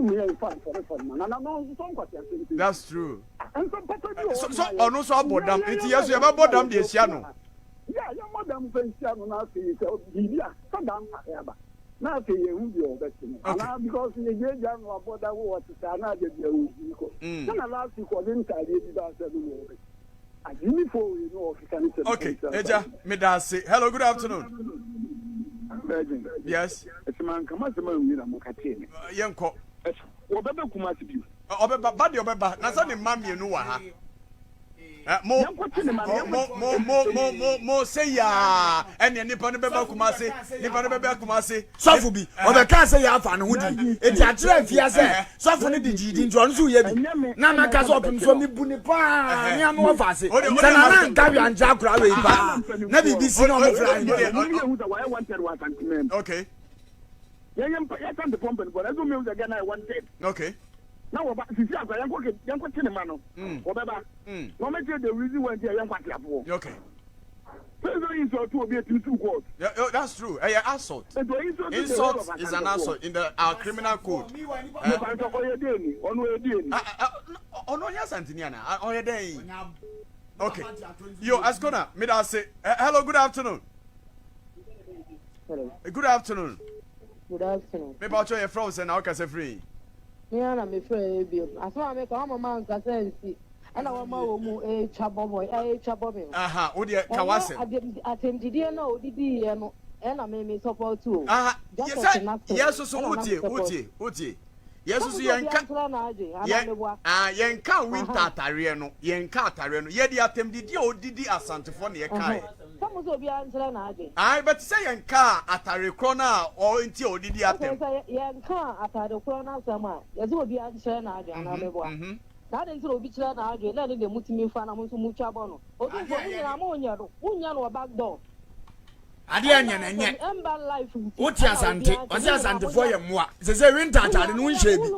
mu yɛ nfa nsɔresɔre ma na na no nso nkwasi asɛm ti. That's true. Nso papa bi wɔ So hɔ so nom a ɔno nso abɔ yɛ dam yɛ nti yɛ yɛ so yɛ yɛbɛbɔ yɛ dam de yɛ ahyia no. Yɛ a yɛmmɔ dam fɛ nhyia no na afei sɛ biribi a sɛ dam pare aba na afei yɛhu deɛ ɔbɛte no anaa because yɛgyaagyaa no abɔ da wɔ te saa na adeɛ bia ɔdi kɔ sɛna last week ɔde ntaadeɛ bi baa sɛ no na ɔbɛ agyimifoɔ wei no ɔkeka ne sɛ Okay, Eja, meda ase. Hello, good afternoon. Virgin. Yes. Ɛsɛ nkama sɛm a nwi na mo ka kyerɛ me. Yɛnkɔ. Wɔbɛbɛ Kumasi bio. Ɔbɛba ba deɛ ɔbɛba na sɛ ne mma mmienu wɔ ha. Mo mo mo mo mo mo mo se yaa ɛnna nipa no bɛba Kumasi, nipa no bɛba Kumasi. Sɔfo bi ɔbɛka sɛ yɛ afa ne ho di eti akyerɛ afia sɛ sɔfo no de gyidi nti ɔno nso yɛ bi na maka sɛ ɔpem so mebu ne paa ne ano ɔfa ase sɛ nana nka hwɛ ankyɛ akora wei paa na biribi si na ɔmo fra ahemfo. Okay. Yɛn yɛn pɔmpɛ no bɔ na ɛsɛ omi sɛ Ghana yɛ wanted. Na wɔba sisi akora yɛnkɔ yɛnkɔ te ne ma no. Wɔbɛba. Na wɔn kyerɛ the reason why nti yɛ yɛnkɔ atiafoɔ. Sɛ sɛ insult obi etimi sue court. Yeah, oh, that's true. Ɛyɛ assault. Insult Insult is an assault in the our criminal code. Nipa ntɔ ɔyɛ den ni, ɔno ɔyɛ den ni. Ɔno ɔnyɛ Asantini ana? Ɔyɛ den. Okay. Yo, Ascona, meda ase. Hello, good afternoon. Hello. Good afternoon. Good afternoon. Me pa cho yɛ frɛ wo sɛ na wokasa firi. Me ara na mefrɛ yɛ bio. Asɛm a meka wɔn ma nkasa nsi ɛna wɔn ma wɔn mu ɛretwa bɔ bɔ ɛretwa bɔ me. Aha, wo deɛ ka w'asɛm. Ɛnyɛ atɛmdidie no a odidi yɛ no ɛna me me support o. Aha, yɛ sɛ yɛ soso wotie wotie wotie. Yɛ soso yɛn ka yɛ ah yɛn ka winter atareɛ no, yɛn ka atareɛ no, yɛ de atɛmdidie a odidi Asantefoɔ na yɛ ka yɛ. Sɛ mo sɛ obiara nkyerɛ n'adwe. Ayi bɛte sɛ yɛn ka atare korɔ no a ɔ nti a odidi atɛm. Sɛ yɛn ka atare korɔ no asɛm a, yɛsɛ obiara nkyerɛ n'adwe anaa meboa. Na adi nti na obi kyerɛ n'adwe na ɛne deɛ mutumi fa na mo nso mutwa bɔ no. Obi nfo mo nyinaa mo nyɛ no, mo nyɛ no wɔ back door. Adeɛ nyɛ na nyɛ. Ɛmba life nti. Wote Asante, ɔsɛ Asantefoɔ yɛ mmoa. Sɛ sɛ winter atade no wonhyɛ bi.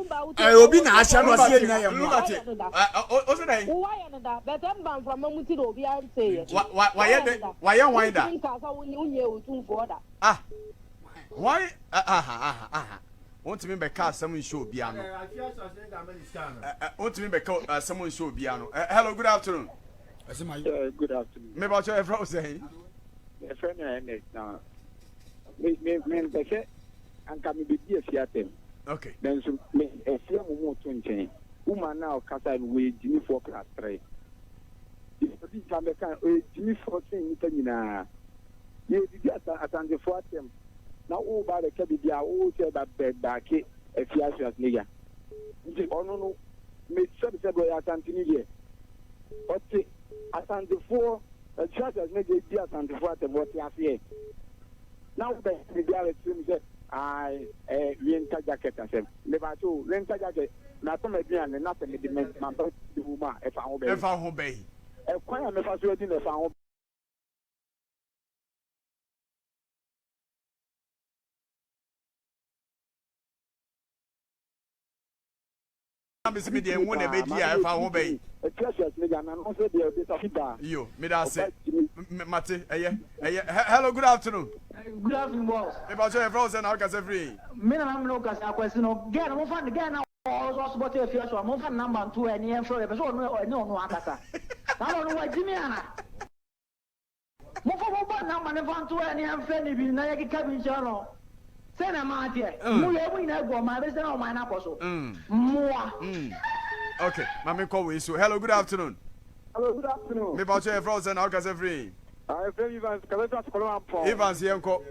Ɛyɛ obi na ahyɛ no, ɔsɛ yɛ nyina yɛ mmoa. Ɔsɛ dɛn? Wayɛ no da, bɛtɛ mba mframa mu ti na obi ante yɛ. Wayɛ dɛ, wayɛ hwan da? Wontumi nka sɛ wonyɛ otumfoɔ da. Ah, hwan? Aha, aha, aha. Wontumi bɛka asɛm nhyɛ obi ano. Wontumi bɛka asɛm nhyɛ obi ano. Hello, good afternoon. Good afternoon. Me ba kyɛ yɛfrɛ wo sɛn? Yɛfrɛ me Ernest na me me me mpɛ sɛ anka mebɛdi afi atɛm. Nanso me afia mo mu to nkyɛn. Woman na ɔkasa no, wɔyɛ gyimifoɔ class 3. Ɔdi nka bɛka ɔyɛ gyimifoɔ sen nnipa nyinaa. Yɛdidi Asantefoɔ atɛm na woba bɛka biribi a wo sɛ ba bɛ baake afia Schwarzenegger. Nti ɔno no me sɛbesɛbe ɔyɛ Asanteni deɛ. Ɔte Asantefoɔ afia Schwarzenegger di Asantefoɔ atɛm, ɔte aseɛ. Na wobɛka biribi a bɛkyerɛ mu sɛ ai winter jacket asɛm. Mebakyɛ o, winter jacket na atɔ m'aduane na sɛ mede me maba wɔ mu a ɛfa ho bɛyi. Ɛfa ho bɛyi. Ɛkwan a mefa so adi na ɛfa ho. Bisi mi deɛ nwo na ɛbɛdi a ɛfa ho bɛyi. Yo, meda ase. Mate, ɛyɛ, ɛyɛ. Hello, good afternoon. Good afternoon, boss. Mepa kyɛ yɛfrɛ wo sɛ na wokasa firi. Me na me kasa akwasi no. Girl no mo fa girl na ɔsɔ bɔtɔ afia so a mo fa number nto ɛne yɛn frɛ yɛ pɛ sɛ ɔno ɛne ɔno akasa. Na ɔno wagyi mi ana. Mo fa mo bɔ number ne fa nto ɛne yɛn frɛ ne bi na yɛ keka bi nkyɛn no. Sɛ na maa teɛ. Mo yɛ mo nyinaa gu ɔman bɛ sɛ na ɔman na akɔ so. Mmoa. Okay, maame kɔ wei so. Hello, good afternoon. Hello, good afternoon. Mepa kyɛ yɛfrɛ wo sɛ na wokasa firi. Efrɛ mi Evans, kasa firi Asokɔlɔ Ampɔn. Evans, yɛn kɔ.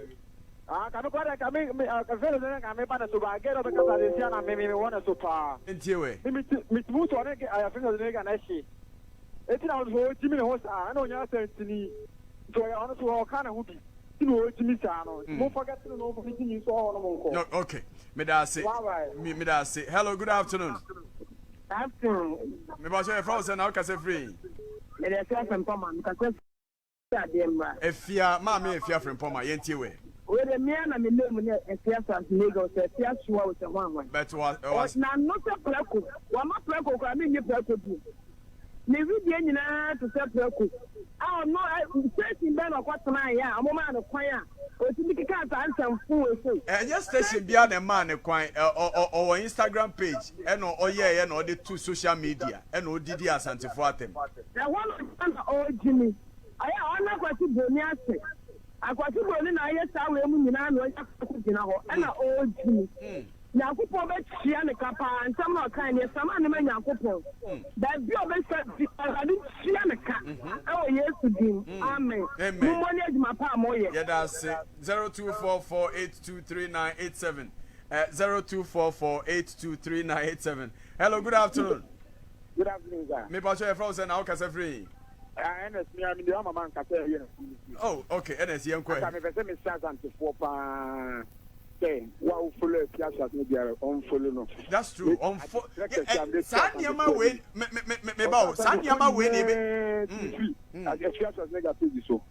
Ah, kame kɔ dɛ kame me kase ne kame ba ne so ba gɛrɛ bɛ kasa de sia na me me me wɔ ne so paa. Ntie wɛ. Me me ti me ti mu sɔ ne ayafin sɔ ne ga na hye. Eti na ɔno so ɔgyi mi ne ho saa, ɛna ɔnyɛ asɛntini. Nti ɔyɛ ɔno so ɔka ne ho bi. Ti na ɔgyi mi saa no. Mo forget no no mo ti mi nso ɔwɔ no mo nkɔ. No, okay. Me da ase. Me me da ase. Hello, good afternoon. Afternoon. Me ba kyɛ yɛfrɛ wo sɛ na wokasa firi. Mede Afia Frempɔma, mekasa firi adeɛ mmra. Afia, maame Afia Frempɔma, yɛntie wɛ. Wei de mmea na me name ne Afia Schwarzenegger, sɛ Afia Soa o sɛ hwan hwan. But wa wa. Na no sɛ prɛko, wama prɛko koraa menni prɛko bio. Ne vidie nyinaa te sɛ prɛko. A ɔno station bɛn na ɔkɔtenaeɛ a ɔmomaa no kwan a Otumi kekaa saa nsɛmfo wei sei. Ɛnyɛ station biara na ɛmaa no kwan. Ɔwɔ Instagram page ɛna ɔyɛeɛ na ɔde to social media ɛna ɔdidi Asantefoɔ atɛm. Ɛhɔ na na ɔregyimi. Ɛyɛ a ɔno Akwasi Broni ase. Akwasi Broni na ayɛ saa wei mu nyinaa na wanya kwan akɔgyina hɔ ɛna ɔregyimi. Nyankopɔn bɛtua no ka paa nsɛm na ɔkae no yɛsama no ma Nyankopɔn baabi a ɔbɛsa biara Awurade ntua no ka ɛwɔ Yesu din amen mommɔ ne adwuma pa a moyɛ. Yɛda ase 0244823987 0244823987 Hello good afternoon. Good afternoon sir. Me pa sure yɛfrɛ wo sɛ na wokasa firi he? Ernest me a me deɛ wama mankasa ɛyɛ. Oh okay Ernest yɛnkɔ ɛ. Aka mepɛ sɛ mesrɛ Asantefoɔ paa. Sɛ wo a wo follow Afia Schwarzenegger biara ɔnfollow no. That's true ɔnfo ɛ saa nneɛma wei me me me me ba o saa nneɛma wei na ebe. Firi Afia Schwarzenegger page so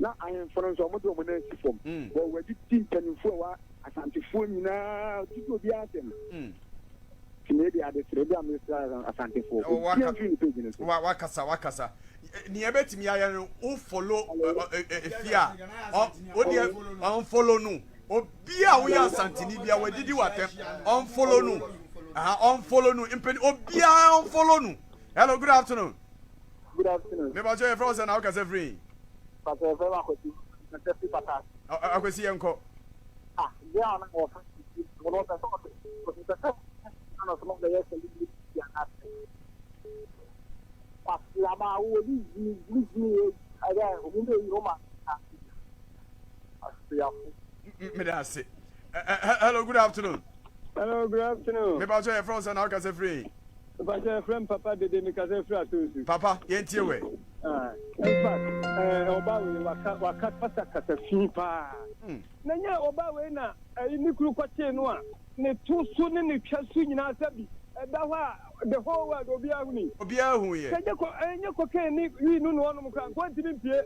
na ahemfo no nso wɔn de wɔn nan si fam wɔ wɔadidi mpanimfoɔ a ɛwɔ Asantefoɔ nyinaa didi obiara asɛm. Nti me de adesrɛ bi a mesrɛ Asantefoɔ obiara mfiri ne page no so. Wakasa wakasa nea ɛbɛtumi ayɛ no wo follow Afia a wo deɛ ɔnfollow no. Obi a woyɛ asanteni bia wadidi watɛm ɔnfollow no aha ɔnfollow no mpɛni obiara ɔnfollow no hello good afternoon. Good afternoon. Me pakyɛ yɛfrɛ wo sɛ na wokasa firi. Pakyɛ yɛfrɛ me Akwasi mekasa firi Pata. Akwasi yɛnkɔ. Ah girl na wɔfrɛ no wɔn ɔpɛ sɛ ɔde ɔpɛ sɛ ɔno so ɔbɛyɛ celebrity anaasɛ kwasi ama wo obi gyimi gyimi gyimi ɛdɛ ɔmo bɛ yi ɔmo Aseafo. Meda ase. Hello, good afternoon. Hello, good afternoon. Me pacho yɛ frɛ sɛ na wokasa firi. Me pacho yɛ frɛ papa dede me kasa firi atonsu. Papa, yɛn tie wɛ. Ah, in fact, eh, ɔba wei waka waka kasa kasa fi paa. Hmm. Na nyɛ ɔba wei na ɛyi ne kuru kɔkyee no a ne to so ne ne twa so nyinaa sɛ bi ɛda hɔ a the whole world obiara hu ni. Obiara hu yɛ. Sɛ nyɛ kɔ ɛnyɛ kɔkɛn ne wi no na ɔnom koraa nkɔ ntumi mpie.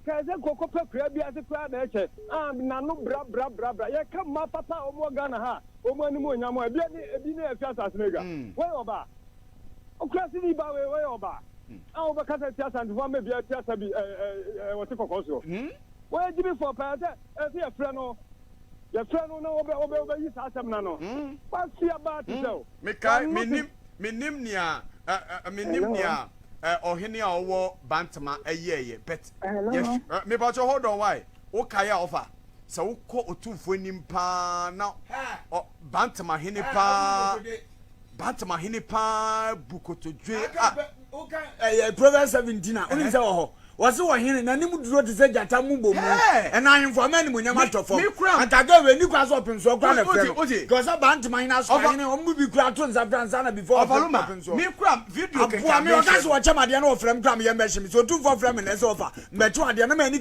Kae sɛ kɔkɔ pɛ koraa bi ase koraa na ɛkyɛ a nano bra bra bra bra yɛka mmaa papa a wɔn wɔ Ghana ha a wɔn anim onyam a ebi ne ebi ne afi asase no adwa wɔyɛ ɔbaa ɔkura sini ba wei wɔyɛ ɔbaa a wɔbɛkasa tia asantefoɔ ama bi atia sa bi ɛɛ ɛɛ wɔte kɔkɔɔ soɔ wɔyɛ gyimifoɔ paa sɛ ɛsɛ yɛfrɛ no yɛfrɛ no na wɔbɛ wɔbɛ wɔbɛyi saa asɛm no ano wasi abaa te sɛ o mekae menim menim nea menim nea ɔhene a ɔwɔ Bantama yɛɛyɛ but yɛ mepakyɛ hold on why wokae a ɔfa sɛ wokɔ otumfoɔ anim paa na Bantama hene paa Bantama hene paa bu kotodwe a ɛyɛ Proverbs 17 a wonim sɛ wɔ hɔ Wɔse ɔhene, n'anim duro te sɛ gyata mmobɔmu, ɛna ahemfo ama animuonyam atɔ fam. Anka Gawɛ nni kwan sɛ ɔpemsoɔ koraa na ɛfrɛ no. Nka ɔsɛ Bantama hene aso ahene, wɔn mu bi koraa to nsa frɛ ansa na before ɔfrɛ ɔpemsoɔ. Aboa me, ɔka sɛ ɔkyɛ me adeɛ na ɔfrɛ me koraa meyɛ mbɛhye me. Sɛ otumfoɔ frɛ me nnɛ sɛ ɔfa, mbɛkye wo adeɛ na m'ani.